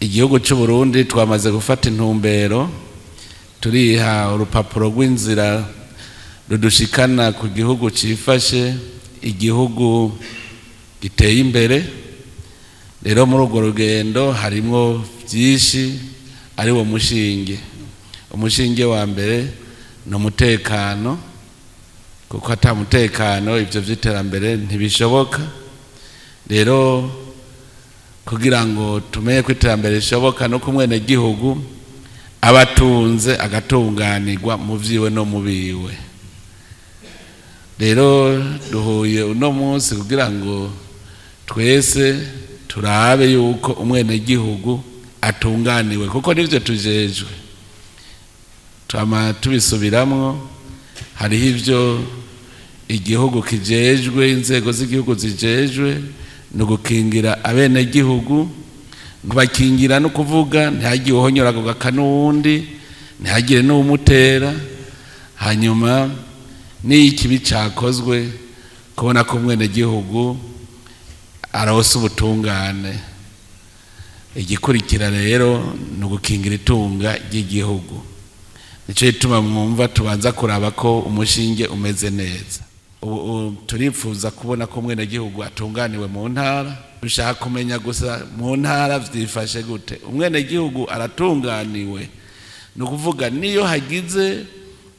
Igihugu cy'u Burundi twamaze gufata intumbero, turiha urupapuro rw'inzira rudushikana ku gihugu cifashe, igihugu giteye imbere. Rero muri urwo rugendo harimwo byinshi, ari wo mushinge. Umushinge wa mbere ni umutekano, kuko ata mutekano ibyo by'iterambere ntibishoboka. Rero kugira ngo tumenye ko iterambere rishoboka, no ku mwenegihugu aba atunze, agatunganirwa mu vyiwe no mu biwe. Rero duhuye uno munsi kugira ngo twese turabe yuko umwenegihugu atunganiwe, kuko nivyo tujejwe. Twama tubisubiramwo: hariho ivyo igihugu kijejwe, inzego z'igihugu zijejwe, ni ugukingira abenegihugu. Kubakingira no kuvuga ntihagire uhonyora ako n'uwundi, ntihagire n'uwumutera. Hanyuma n'iyo ikibi cakozwe, kubona ko umwenegihugu aronse ubutungane. Igikurikira rero ni ugukingira itunga ry'igihugu. Nicyo gituma mwumva tubanza kuraba ko umushinge umeze neza. Ubu turifuza kubona ko umwenegihugu atunganiwe mu ntara. Dushaka kumenya gusa mu ntara vyifashe gute, umwenegihugu aratunganiwe? Ni ukuvuga niyo hagize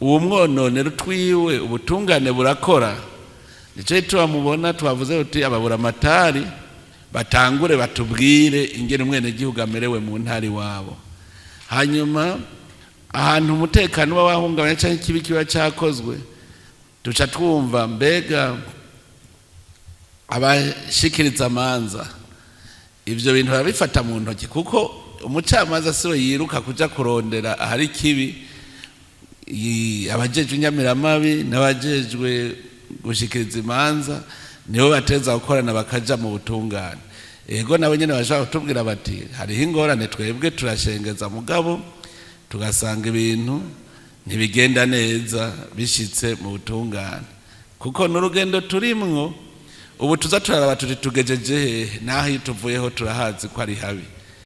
uwo mwononero twiwe, ubutungane burakora. Nicyo gituma mubona twavuze uti ababuramatari batangure batubwire ingene umwenegihugu amerewe mu ntara iwabo. Hanyuma ahantu umutekano uba wahungabanye cyangwa ikibi kiba cyakozwe, duca twumva mbega abashikiriza amanza ibyo bintu barabifata mu ntoki, kuko umucamanza siwe yiruka kuja kurondera ahari ikibi. Abajejwe inyamiramabi n'abajejwe gushikiriza imanza nibo bateza gukorana, bakaja mu butungane. Ego, nabo nyene bashobora kutubwira bati hariho ingorane, twebwe turashengeza, mugabo tugasanga ibintu ntibigenda neza bishitse mu butungane. Kuko n'urugendo turimwo ubu, tuza turaraba tuti tugejeje hehe, naho iyo tuvuyeho turahazi ko ari habi.